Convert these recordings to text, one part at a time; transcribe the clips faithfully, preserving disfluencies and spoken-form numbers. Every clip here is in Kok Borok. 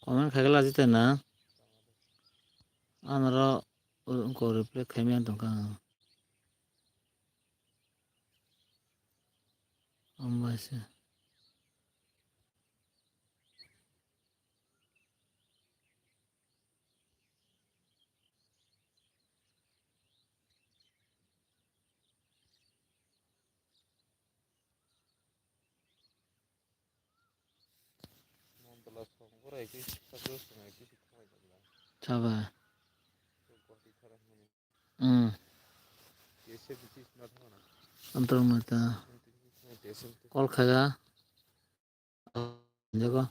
Comment khaikhe lajita na. Anoro ko reply khaimaya tongkha ang. Ambaisa. Saba. Hmm. Antorok nata. Call khaga. Jago.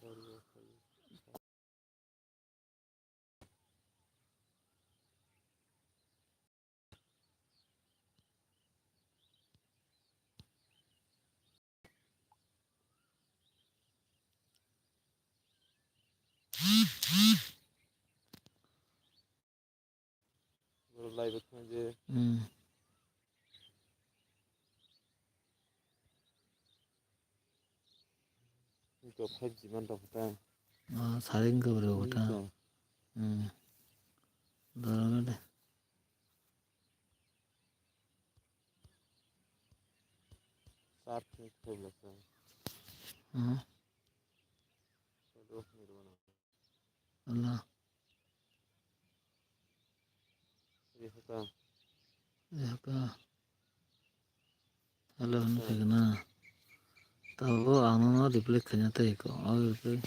Borok live wngkha je. Hmm. Iko five G man rok ta. Ah, saring ke bro ta. Hmm. Dorong de. Sar ke ke bro ta. Hmm. Allah. Hello, hwnwi khaikhe na. Tabuk ang nono reply khaina tei kho. O reply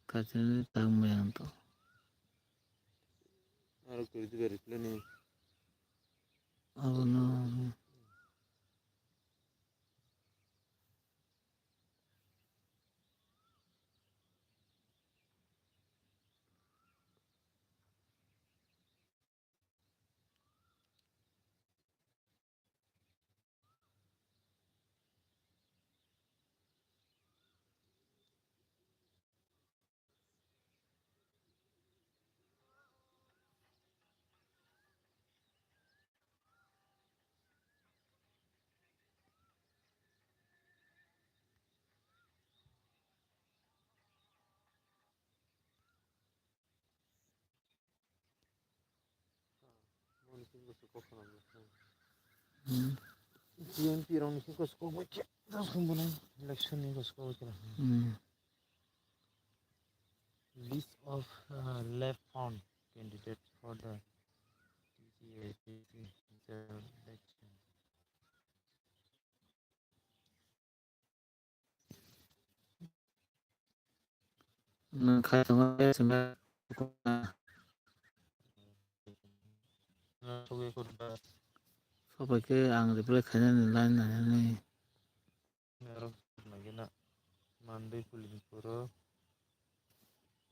khaina tangmani ang to. Aro kwrwi diba reply ni. Abono. Hmm. G M P rokni singko sukok bai khe, election ni sukok bai khe. Hmm. List of, uh, left found candidates for the T T A C C general election. Nwng khai tongo, sobai khe ang reply khainani line nainani. Mandwi Kulimpuro,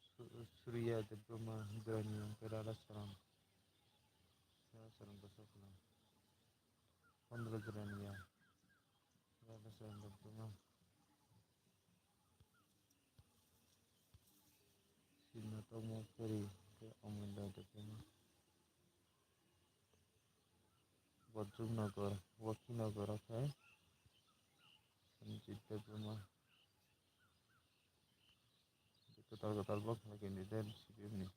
Su-, Surya Debbarma, Jirania, Radha Charan, Radha Charan Bosokla, Chandra Jirania, Radha Charan Debbarma, Srinath Mokari, Amanda Debbarma. Bodrumnagar, Wakhinagar, okay. Sanjit Debbarma. Kwtal kwtal bok lagi ni den C P M ni.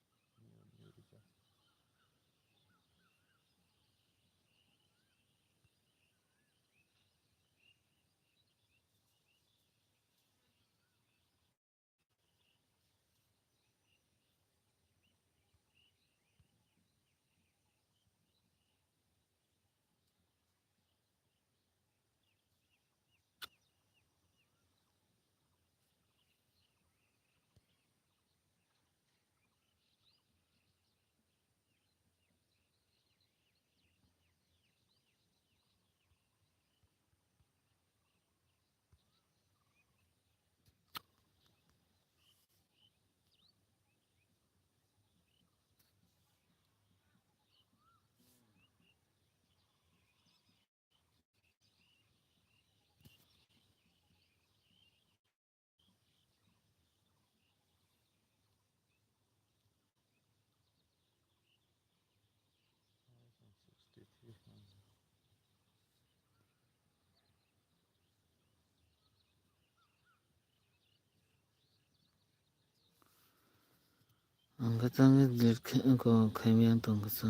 Kachang delete khe, ko khaimya tong kasa.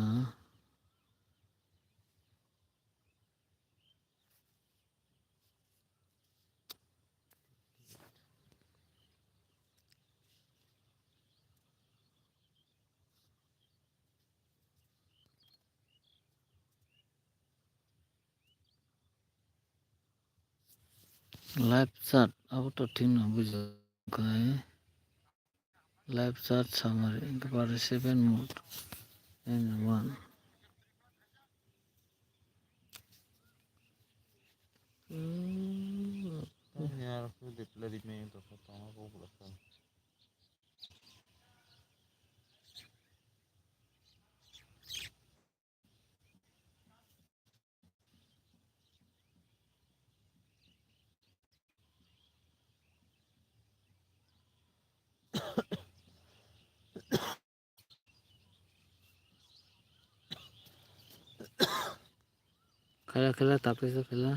Live chat, abo to thik no bujak khai. Live chat summary, participant mode, and one. Khela, khela, tapisa khela.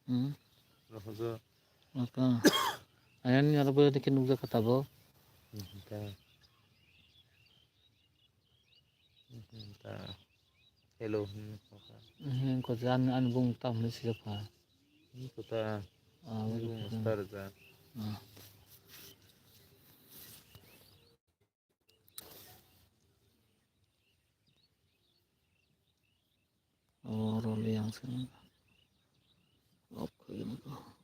Hmm. Rohojo. Apa? Ayang ni aro boleh dikit nukjak kata bo. Hmm, ta. Hmm, ta. Hello, hmm, kota. Hmm, kota an, an bung tam ni sila pa. Hmm, kota. Ah, bung star ja. Ah. Oh, role yang sini. Oke, ini kok.